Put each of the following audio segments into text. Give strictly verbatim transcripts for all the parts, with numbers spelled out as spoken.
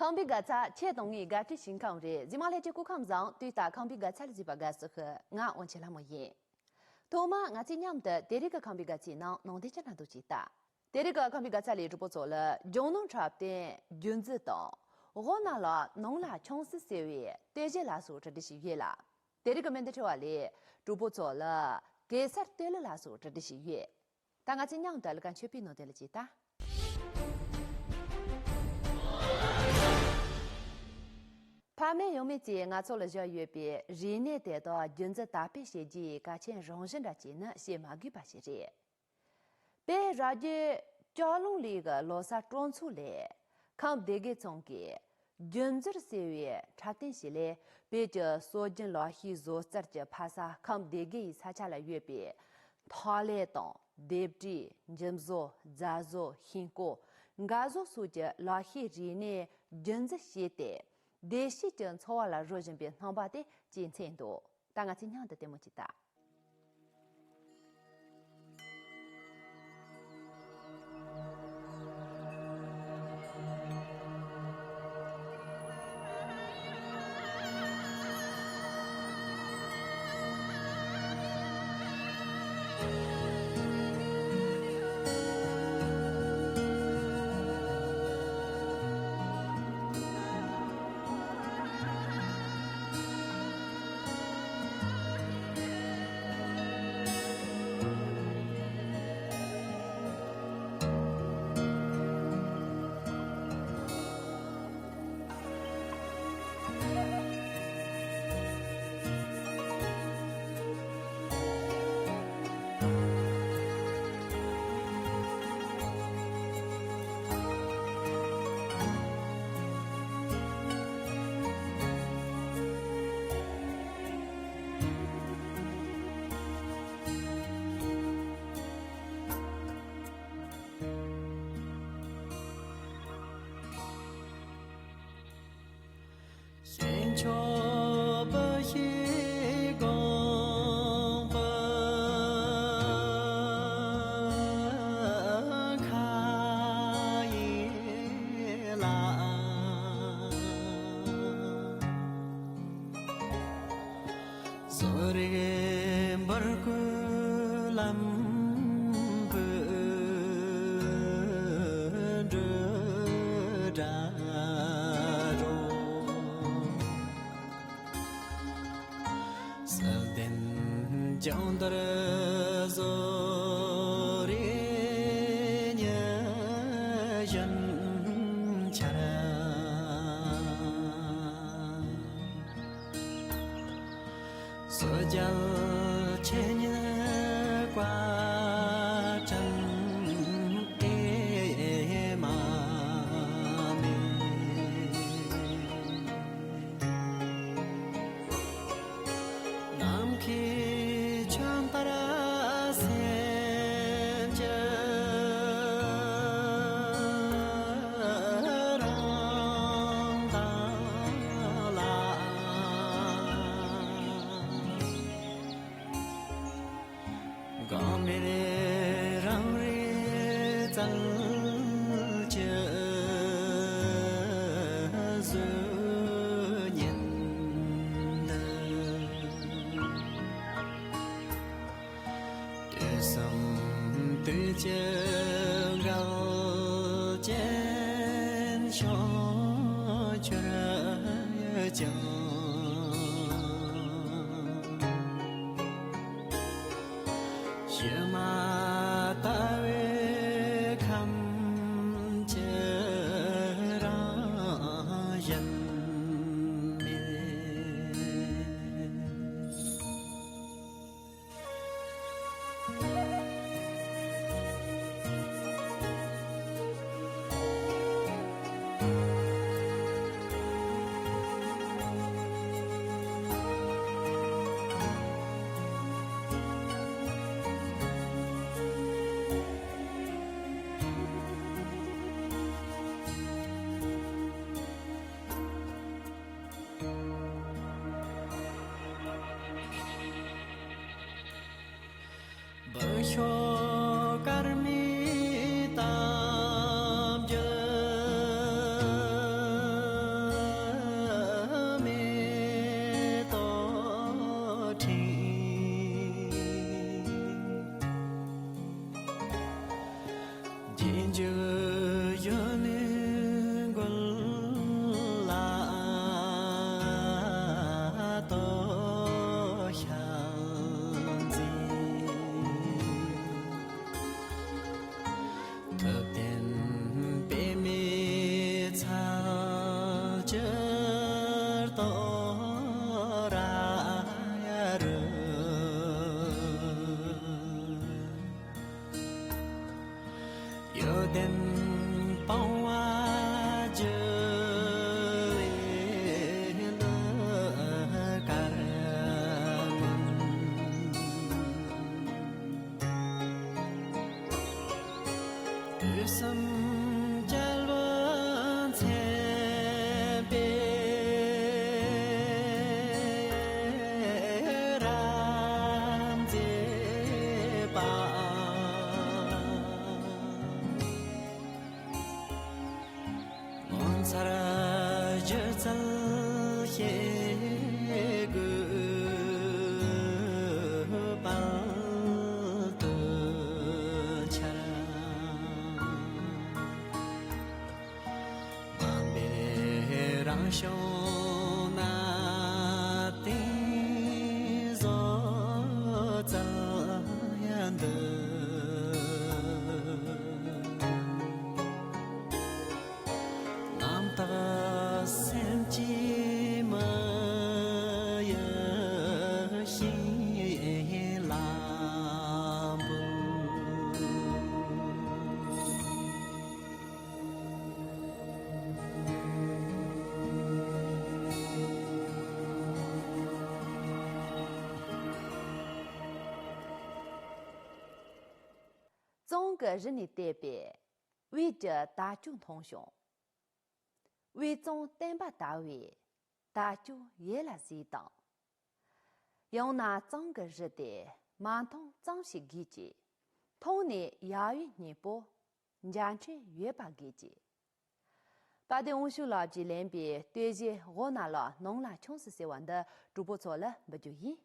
ཁམས་པའི་དགའ་ཚལ་ཁྱེད་དང་ངའི་དགའ་སྤྲོའི་ཞིང་ཁམས་རེད། གཟིགས་མོ་ལྷན་རྒྱས་སྐུ་ཁམས་བཟང་། དུས་ལྟར་ཁམས་པའི་དགའ་ཚལ་ལ་གཟིགས་པ་དགའ་བསུ་ཞུ། ང་དབང་ཆེན་ལྷ་མོ་ཡིན། ཐོག་མར་ང་ཚོས་མཉམ་དུ་དེ་རིང་གི་ཁམས་པའི་དགའ་ཚལ་ནང་ནང་དོན་ཅིག་ལ་འདུག་ཅིག་ལྟ། དེ་རིང་གི་ཁམས་པའི་དགའ་ཚལ་ལས་གྲོགས་པོ་ཚོ་ལ་ཇོ་ནང་འཁྲབ་སྟོན་རྒྱུན་འཛིན་དང་། དབུ་ནག་ལ་ནང་ལ་ཆང་སྲིད་ཟེར་བའི་སྟོད་གཞས་ལ་སོགས་གྲ་སྒྲིག་བྱས་ཡོད་ལ། དེ་རིང་གི་སྨོན་འདུན་འཁྲི་བ་ལས་གྲོགས་པོ་ཚོ་ལ་གེ་སར་སྟོད་གླུ་ལ་སོགས་གྲ་སྒྲིག་བྱས་ཡོད། ད་ང་ཚོས་མཉམ་དུ་གླུ་གར་མཆོད་པའི་ནང་དོན་ལ་ཅིག་ལྟ། ཕ་མེས་ཡང་མེས་ཀྱིས་ང་ཚོ་ལ་བཞག་ཡོད་པའི་རིག་གནས་དེ་དག་རྒྱུན་འཛིན་དར་སྤེལ་བྱེད་རྒྱུའི་གལ་ཆེན་རང་བཞིན་འདྲ་ཅིག་ནི་བཤད་མ་དགོས་པ་ཞིག་རེད། དཔལ་རབ་རྒྱས་ལྕགས་ལུང་གླིང་གི་ལོ་གསར་སྤྲོ་ཚོགས་ལས། ཁམས་སྡེ་དགེ་ཚང་གིས་རྒྱུན་འཛིན་ཟེར་བའི་འཁྲབ་སྟོན་ཞིག་ལས། བོད་ཀྱི་སྲོལ་རྒྱུན་ལག་ཤེས་བཟོ་རྩལ་གྱི་ཕ་ས་ཁམས་སྡེ་དགེ་ཡི་ས་ཆ་ལ་ཡོད་པའི་འཐག་ལེ་དང་། ལྡེབས་བྲིས། འཇིམ་བཟོ། རྫ་བཟོ། ཤིང་བརྐོས། འགག་བཟོ་སོགས་ཀྱི་ལག་ཤེས་རིག་གནས་རྒྱུན་འཛིན་བྱས་ཏེ། བདེ་སྐྱིད་ཀྱི་འཚོ་བ་ལ་རོལ་བཞིན་པའི་སྣང་བ་དེ་ཇེ་མཚོན་འདུག། ད་ང་ཚོས་མཉམ་དུ་ལྟད་མོ་ཅིག་ལྟ། ཞེན་ཆོག་པ་ཞིག་དགོངས་པ་ཁ་ཡི་ལ། བཟོ་རིག་འབུར་བརྐོས་ལམ་བུའི་འགྲོས་སྒྲ་རོ། གསལ་ལྡན་ལྗང་དར་བཟོ་རིག་ཉི་གཞོན་འཆར། སོ་རྒྱལ་ཆེ་ཉིད་བཀའ་དྲིན་ཨེ་མ་མེད། ནམ་མཁའི་ཆོས་འཕེལ་སེམས་ཀྱི་རང་མདངས་ལ། འགག་མེད་རང་རིག་རྩལ་གྱི་གཟུགས་བརྙན་འདི། དུས་གསུམ་དུས་ཀྱི་འགལ་རྐྱེན་བྱུང་གྱུར་ཀྱང་། ཕྱི་མ་ལྟ་བུའི་ཁམས་ཀྱི་རང་བཞིན་མེད། ཚར་གཅིག་བཙལ་ཞིག་དགོས་དཔལ་དུ་འཆར། དམ་པའི་རང་བྱུང་གནས་བརྟན་བཟོ་བཙལ་ཡང་འདོད། རྣམ་དག་སེམས་ཀྱི་མི་གཡོ་ཞིང་ལམ་བུ། གཙང་གི་རི་ནས་བལྟས་པས་དབུས་ཀྱི་དར་ལྕོག་མཐོང་བྱུང་། དབུས་གཙང་བསྟན་པ་དར་བའི་དར་ལྕོག་ཡིད་ལ་བཟུང་དང་། ཡང་ན་གཙང་གི་རི་དེ་མ་མཐོང་ཙམ་ཞིག་དགོས་ཀྱི། མཐོང་ནས་ཡལ་བའི་སྙིང་པོ་འཇའ་ཚོན་ཡོད་པ་དགོས་ཀྱི། དཔལ་ལྡན་དབང་ཕྱུག་ལགས་ཀྱིས་ལེན་པའི་བསྟོད་གཞས་དབུ་ནག་ལ་ནང་ལ་ཆུང་ཟིག་ཟེར་བ་འདི་གྲོགས་པོ་ཚོ་ལ་འབུལ་རྒྱུ་ཡིན།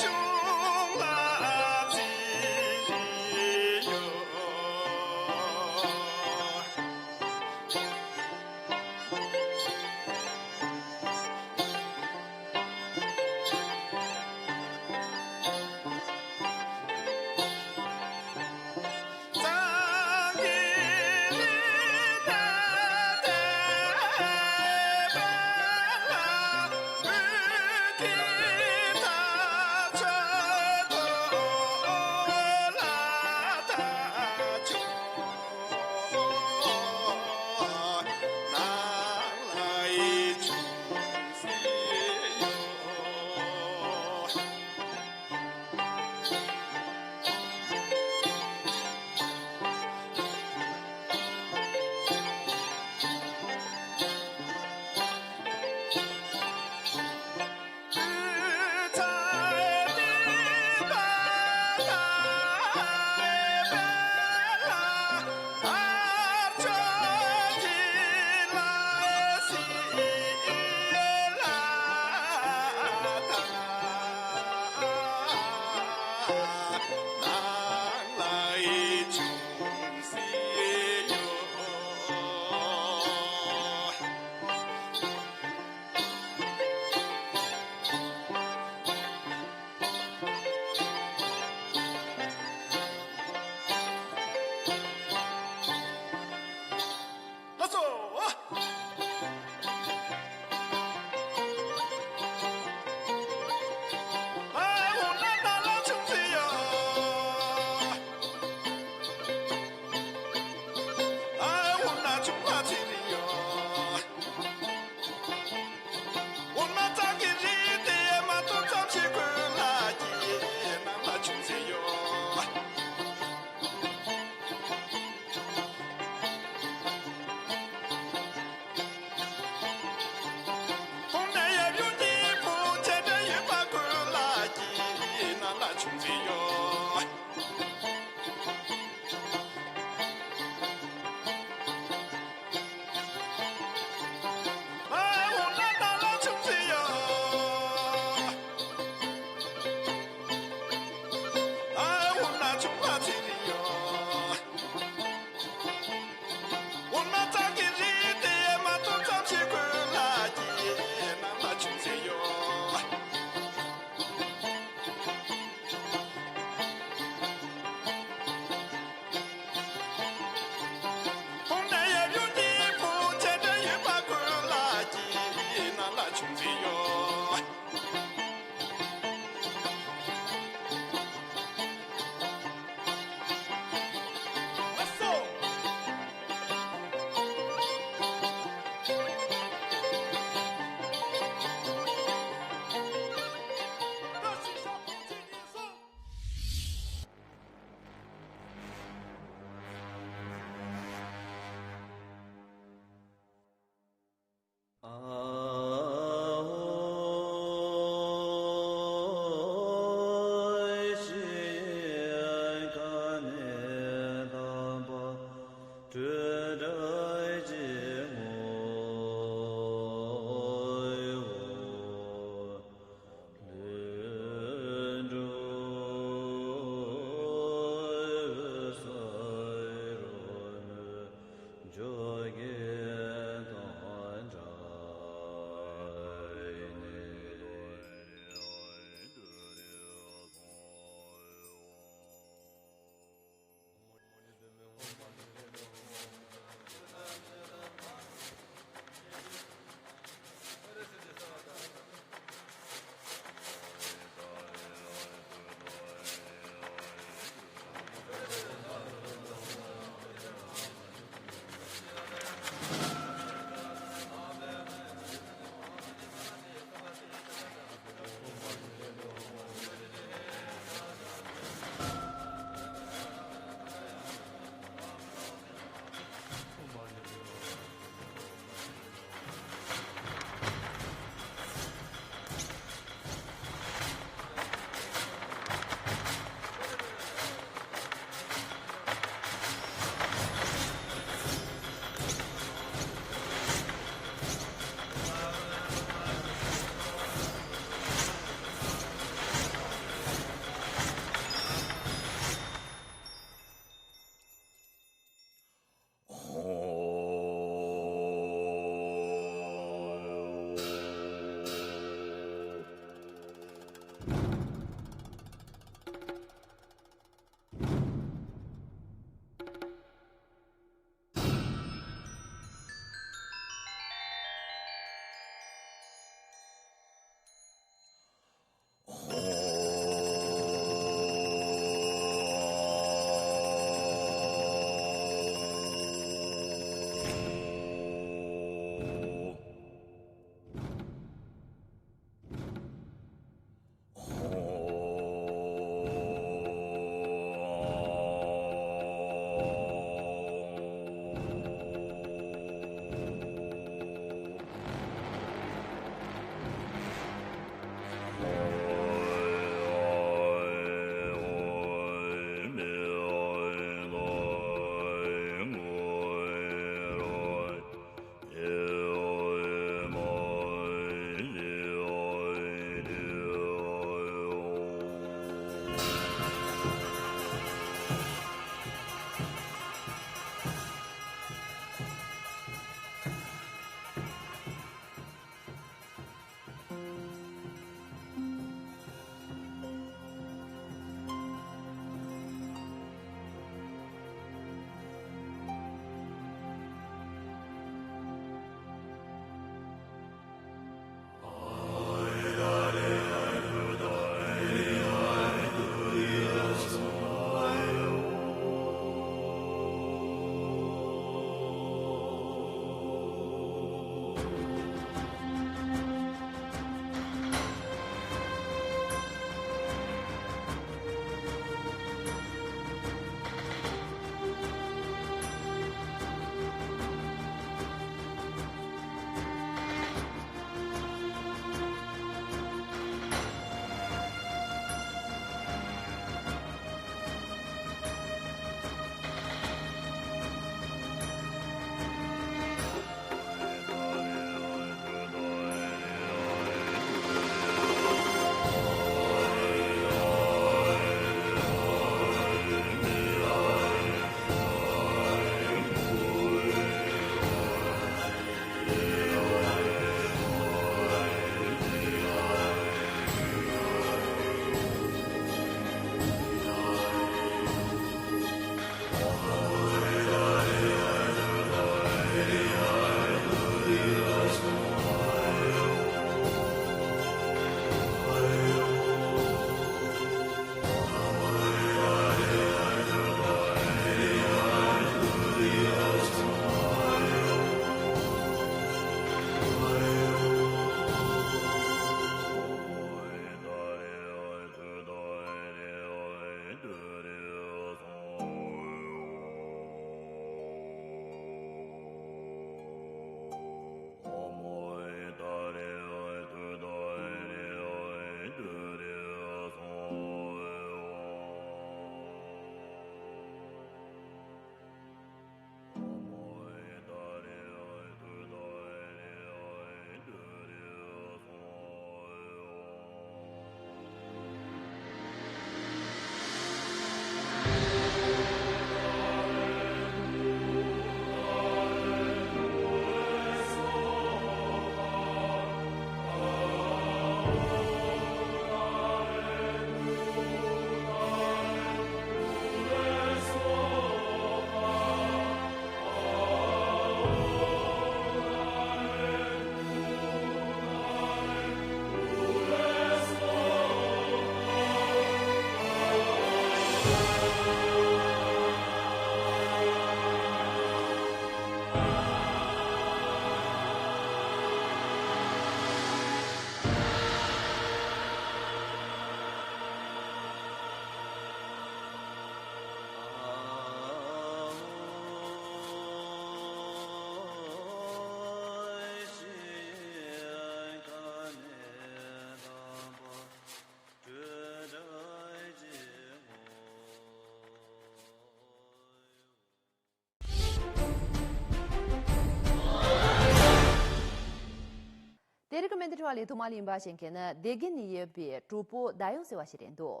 ལས་ཐོག་མ་ལ་ཡིན་པ་ཤེས་མཁན་ནི་སྡེ་དགེ་ནས་ཡོད་པའི་གྲོགས་པོ་ཟླ་ཡོན་ཟེར་བ་ཞིག་རེད་འདུག་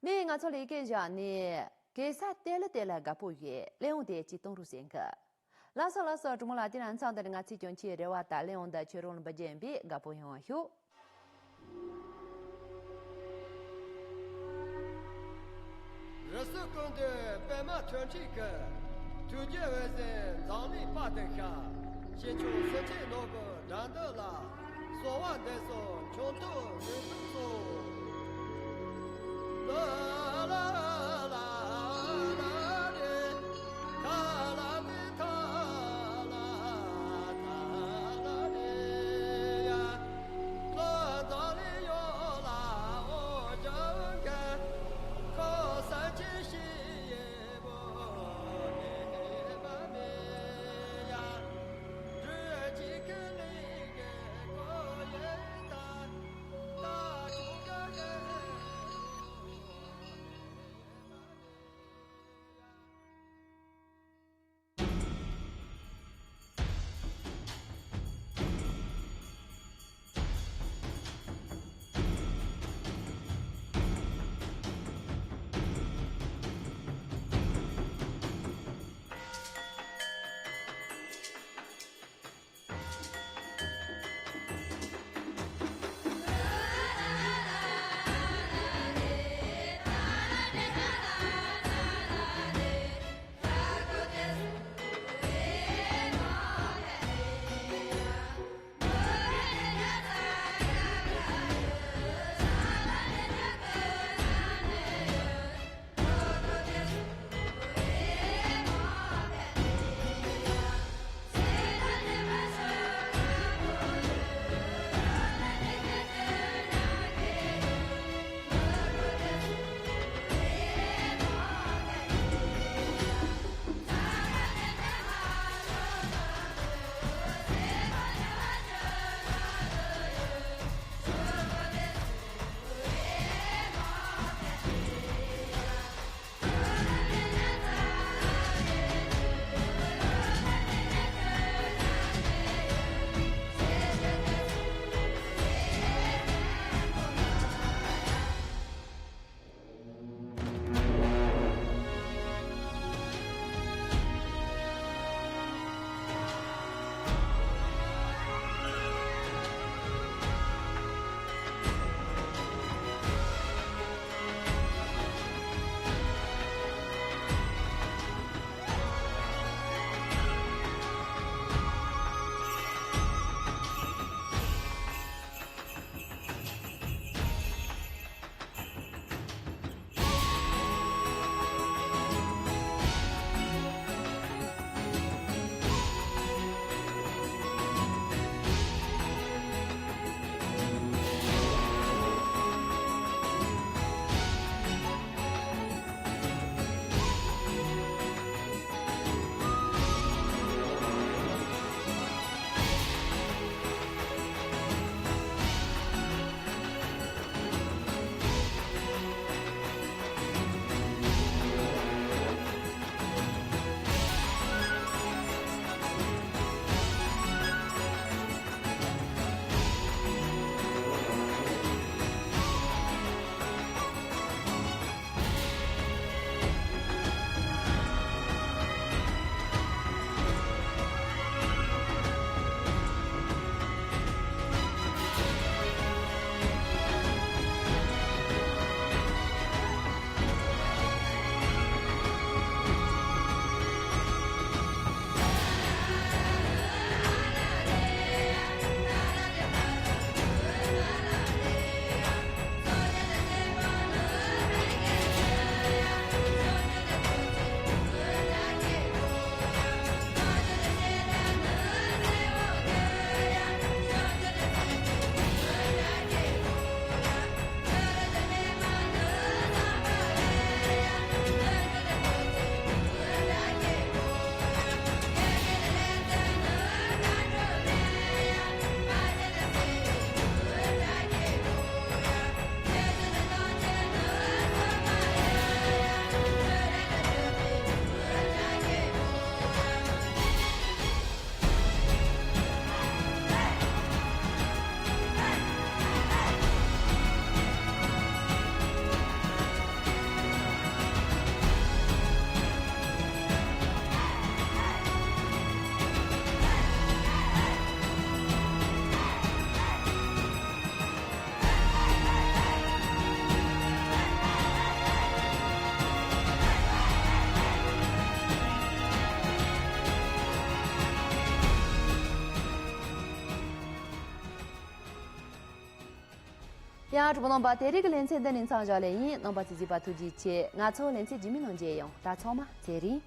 མིས་ང་ཚོ་ལ་སྐད་བཞག་ནས་གེ་སར་དེ་ལ་དེ་ལ་དགའ་པོ་ཡོད། གླེང་བ་དེ་ཅིག་གཏོང་རོགས་ཟེར་གི། ལགས་སོ་ལགས་སོ། གྲོགས་མོ་ལགས། དེ་རིང་མཚམས་འདི་ནས་ང་ཚོས་ཀྱང་ཁྱེད་རེ་བ་དང་གླེང་བ་དང་ཁྱོད་རང་ལ་འབུལ་རྒྱུ་ཡིན་པས་དགའ་པོ་ཡོང་བ་ཞུ། རི་སུལ་ཀུན་འདུས་པདྨ་ཐོད་ཕྲེང་གི། ཐུགས་རྗེ་འོད་ཟེར་འཛམ་གླིང་དཔག་ཏུ་ཤར། ཞིང་ཁམས་སེམས་ཅན་ནོར་བུ་འགྲན་བསྡུར་ལ། གསོལ་བ་འདེབས་སོ་མཆོག་ཐུགས་ནུས་མཐུ་སྩོལ། ལ་ལ་ལ་ལ་རེ། ཐ་ལ་ཏི་ཐ་ལ་ཐ་ལ་རེ་ཡ། ལོ་ཙཱ་ལི་ཡོ་ལ་འོ་ཅང་ག། ཁོ་ས་ཅི་ཤི་ཡེ་བོ་མེ་མ་མེ་ཡ། རུ་ཅི་ཁི་ལི་གེ་ཁོ་ཡེ་ད། ད་ཅུང་ག། ཡང་གྲོགས་པོ་རྣམ་པ། དེ་རིང་གི་ལེ་ཚན་འདི་ནས་མཚམས་བཞག་ལེ་ཡིན། རྣམ་པ་ཚོས་གཟིགས་པ་ཐུགས་རྗེ་ཆེ། ང་ཚོ་ལེ་ཚན་རྗེས་མའི་ནང་མཇལ་ཡོང་། ད་ཚང་མ་ཚེ་རིང་།